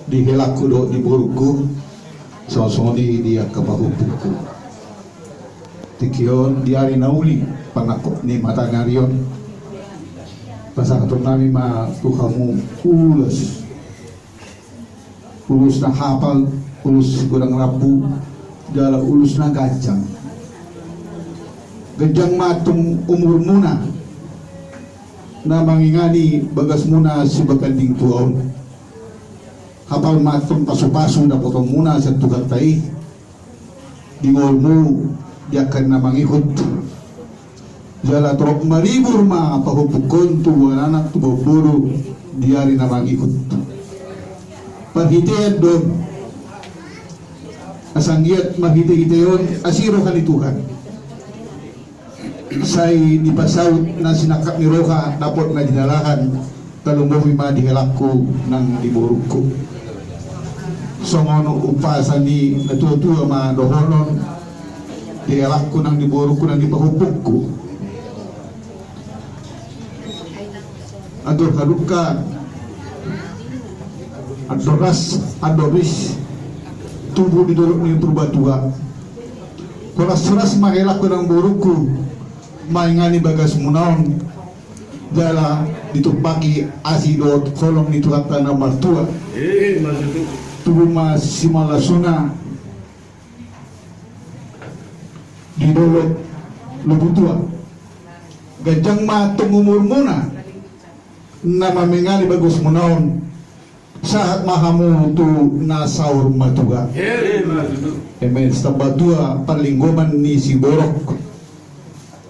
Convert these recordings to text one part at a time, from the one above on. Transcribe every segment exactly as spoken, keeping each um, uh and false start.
Di helangku dohot di borungku, songon i di angka pahompungku. Tingki on di ari na uli, panangkok ni mataniari on, pasahaton nami ma tu hamu ulos. Ulos na hapal, ulos godang rambu, jala ulos na ganjang. Ganjang ma tung umurmuna na mangingani bagasmuna sibaganding tua on. Hapal ma tung pasupasu dapotonmuna sian Tuhanta i di ngolmu di angka na mangihut. Jala torop maribur ma pahompungkon, tubuan anak tubuan boru di ari na mangihut. Parhitean do on, asa anggiat marhitehite on asi roha ni Tuhan. Sai dipasaut na sinangkap ni roha, dapot na jinalahan. Tarlumobi ma di helangku nang di borungku. Songon umpasa ni na tuatua ma dohonon, di helangku nang di borungku nang di pahompungku. Andor halumpang, andor ras, andor ris, tubu di dolok ni Purbatua. Horas-horas ma helangku nang borungku mangingani bagasmuna on, jala ditumpaki asi dohot holong ni Tuhanta na martua. Tubu ma simalasuna di dolok Lubutua. Ganjang ma tung umurmuna na mangingani bagasmuna on. Sahat ma hamu tu na saur matua. Eme sitamba tua parlinggoman ni siborok.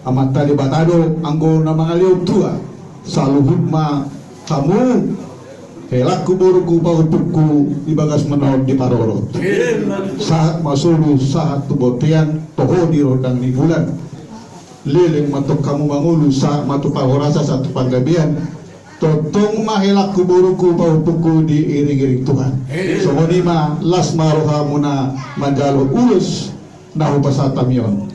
Amanta Debata do anggo na mangalehon tua. Saluhut ma hamu, helangku borungku pahompungku, di bagasmuna on diparorot. Sahat ma solu sahat tu bontean, toho di rondang ni bulan. Leleng ma tong hamu mangolu sahat ma tu parhorasan sahat tu panggabean. Tongtong ma helangku borungku pahompungku diiring-iring Tuhan. Songon i ma, las ma rohamuna manjalo ulos na hupasahat hami on.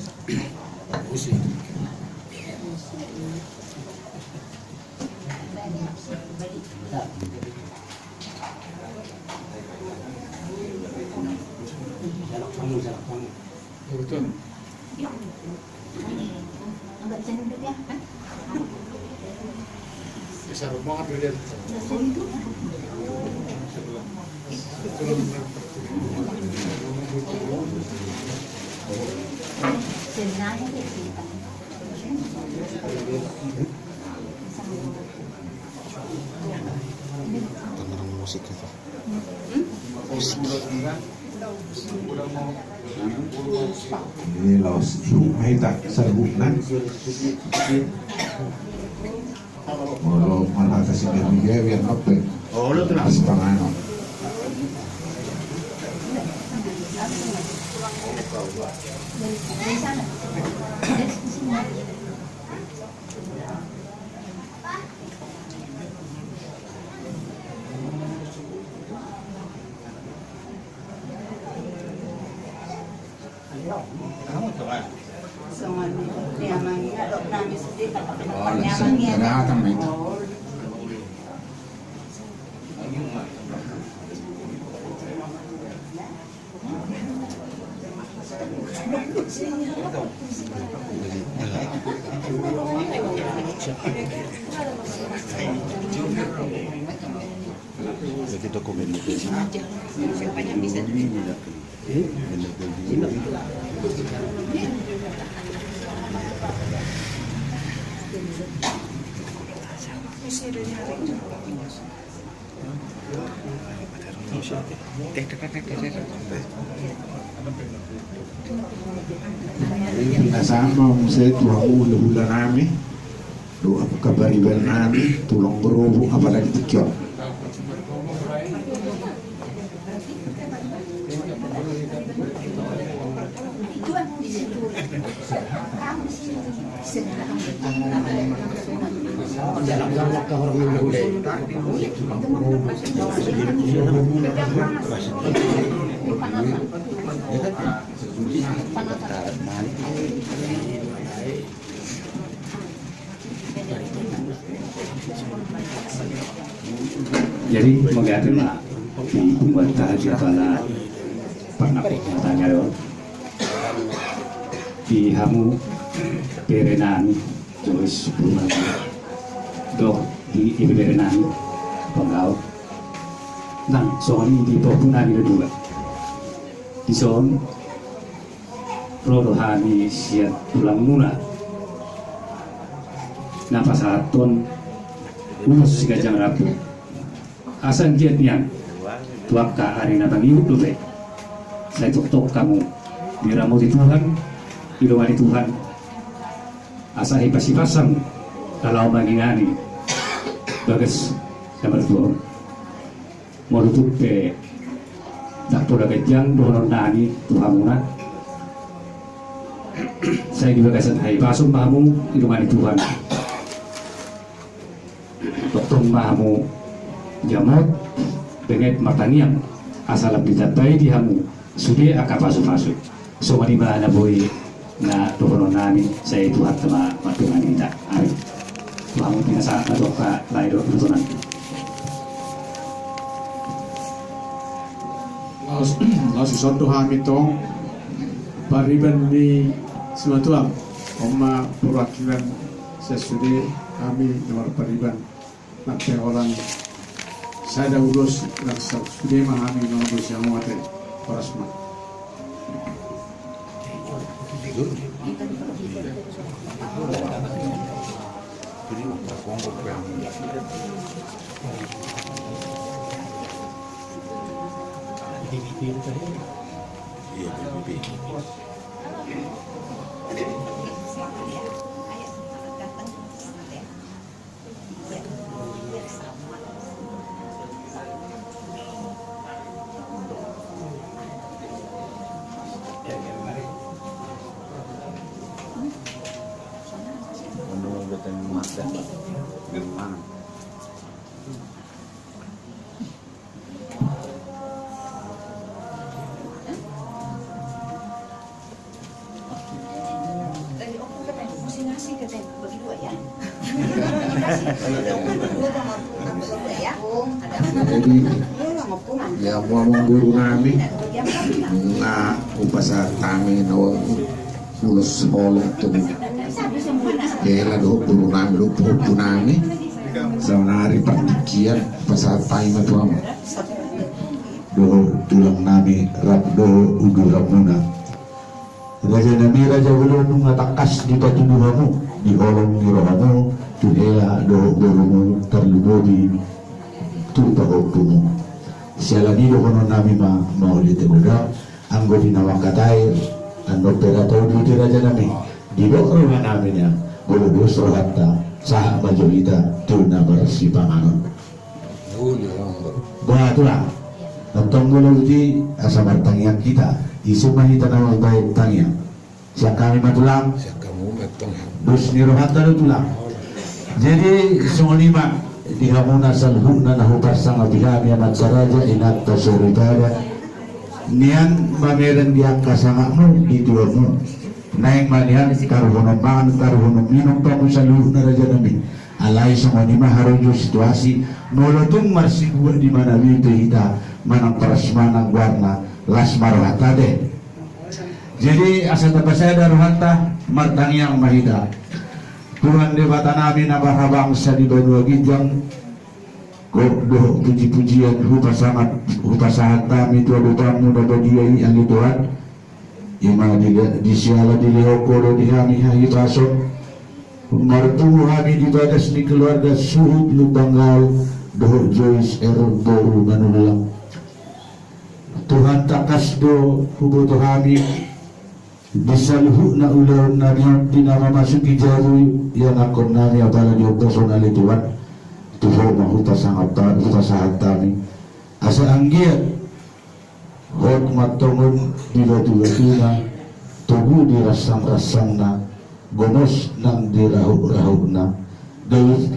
Musik itu. Ini laos tu hita saluhutna. Molo marhata sigawi-gawi an ope. Olo tu na. Pas panganon. Jadi dokumen itu. Pinasahat ma muse tu hamu hulahula nami dohot pariban nami, tu lombu robu apalagi tingki on. Jadi, mauliate ma. Di pembuat tadi apala pernah matanya do di hamu berenami Joyce Purnamu do di ibu berenami Panggaut nang songon i di pahompunami do dua. Dison ro do hami sian tulangmuna na pasahathon ulos siganjang rambu. Asa anggiat nian tu angka ari na mangihut dope sai tongtong hamu diramoti Tuhan, didongani Tuhan. Asa hipasipasam na laho mangingani bagas na martua on. Molo tung pe ndang pola ganjang dohononnami tu hamuna, sai di bagasan hahipason ma hamu didongani Tuhan. Tongtong ma hamu jamot, benget martangiang asa lam ditambai di hamu sude angka pasupasu. Songon i ma na boi na dohononnami, sai Tuhanta ma mandongani hita. Amin. Tu hamu pinasahat na tongka lai do dutonan. Laos, laos ison do hami tong pariban ni simatuam. On ma perwakilan sian sude hami na marpariban. Nang pe holan sada ulos nang sa-, sude ma hami mangolosi hamu ate. Horas ma. Jadi, ya, muamang guru nami, na hupasahat hami na ulos holong tu hela dohot guru nami dohot pahompu nami. Saonari partingkian pasahat hami ma tu hamu dohot tulang nami rap dohot uduramuna. Raja nami, raja bolon, nunga tangkas dipatudu hamu di holong ni rohamu tu hela dohot borumu, tarlumobi tu pahompumu. Siala ni i dohonon nami ma, mauliate godang. Anggo di na mangkatai, andok pe ra tau di raja nami, didok roha nami nian, molo dos rohanta, sahat ma jo hita tu na marsipanganon. Ba tulang, antong molo uti asa martangiang hita, ise ma hita na mambahen tangiang? Sian hami ma tulang. Sian hamu ma tulang. Dos ni rohanta do tulang. Jadi songon i ma di hamuna saluhutna na huparsangapi hami, amanta raja, inanta soripada. Nian mamereng di angka sangapmu, di tuamu. Naeng ma nian taruhonon mangan, taruhonon minum hamu saluhutna raja nami. Alai songon i ma harojo situasi, molo tung marsibuat di mana be hita, manang prasmanan goarna, las ma rohanta ate. Jadi asa tapasada rohanta, martangiang ma hita. Tuhan Debata nami na marhabangsa di banua ginjang, gok dohot pujipujian hupasahat, hupasahat hami tu adopanmu na badia i, ale Tuhan. I ma di, di siala dilehon Ho do di hami hahipason, marpungu hami di bagas ni keluarga suhut Lumban Gaol dohot Joyce R boru Manullang. Tuhan, tangkas do huboto hami di saluhutna ulaon nami on, di na mamasuki jabu ianakkon nami apala di ombas on, ale Tuhan. Tu Ho ma hupasangap, hupasahat hami. Asa anggiat hot ma tongon di batubatuna, togu di rasangrasangna, gomos nang di rahutrahutna. Gabe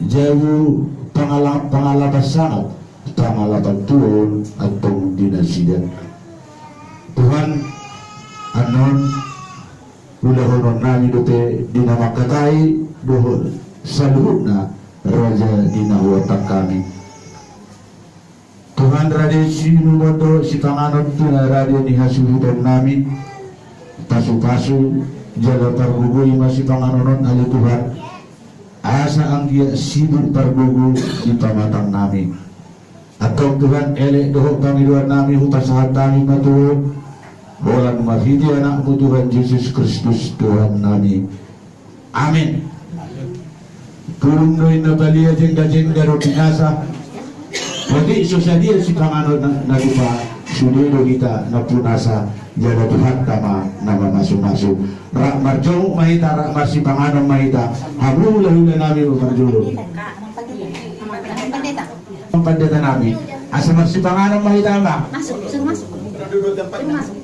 jabu pangala-, pangalapan sangap, pangalapan tua on antong di nasida. Tuhan, annon ulahonon nami dope di na mangkatai dohot saluhutna raja di na huontang hami. Tu Tuhan, rade sinumoto sipanganon tu na rade ni hasuhuton nami. Pasupasu jala pargogoi ma sipanganon on ale Tuhan, asa anggiat sibuk pargogo di pamatang nami. Antong Tuhan, elek dohot pangidoan nami hupasahat hami ma tu Ho, holan marhite Anakmu Tuhan Jesus Kristus Tuhan nami. Amin. Turung do inna balia, jengga-jengga do pinasa. Otik so sadia sipanganon na, na tupa, sude do hita na punasa, jala Tuhanta ma na mamasu-masu. Rap marjonguk ma hita, rap marsipanganon ma hita. Hamu hula-hula nami ma parjolo. Amang Pandita nami. Asa marsipanganon ma hita, Amang. Masuk, suruh masuk. Suruh masuk.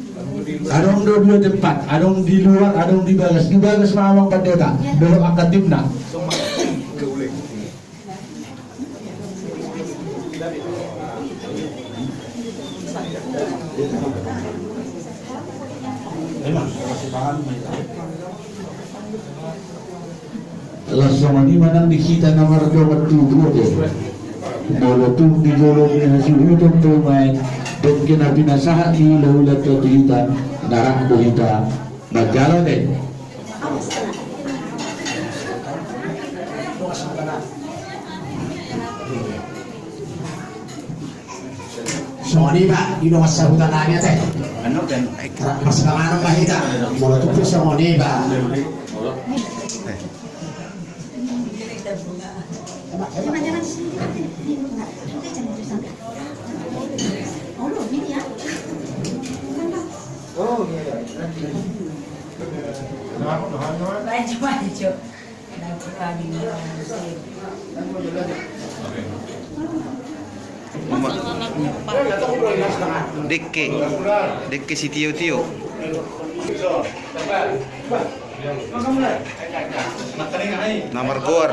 Adong do dua tempat, adong di luar, adong di bagas. Di bagas ma Amang Pandita dohot angka timna. Laos songon i ma nang di hita na mardongan tubu, oke. Molo tung di jolo ni hasuhuton pe umbahen, dengke na pinasahat ni hula-hula tu hita, na rap do hita manjalo, oke. Songon i ma, di dongan sahuta nami, ate. Rap marsipanganon ma hita. Molo tung pe songon i ma. Dengke, dengke sitio-tio. Na margoar.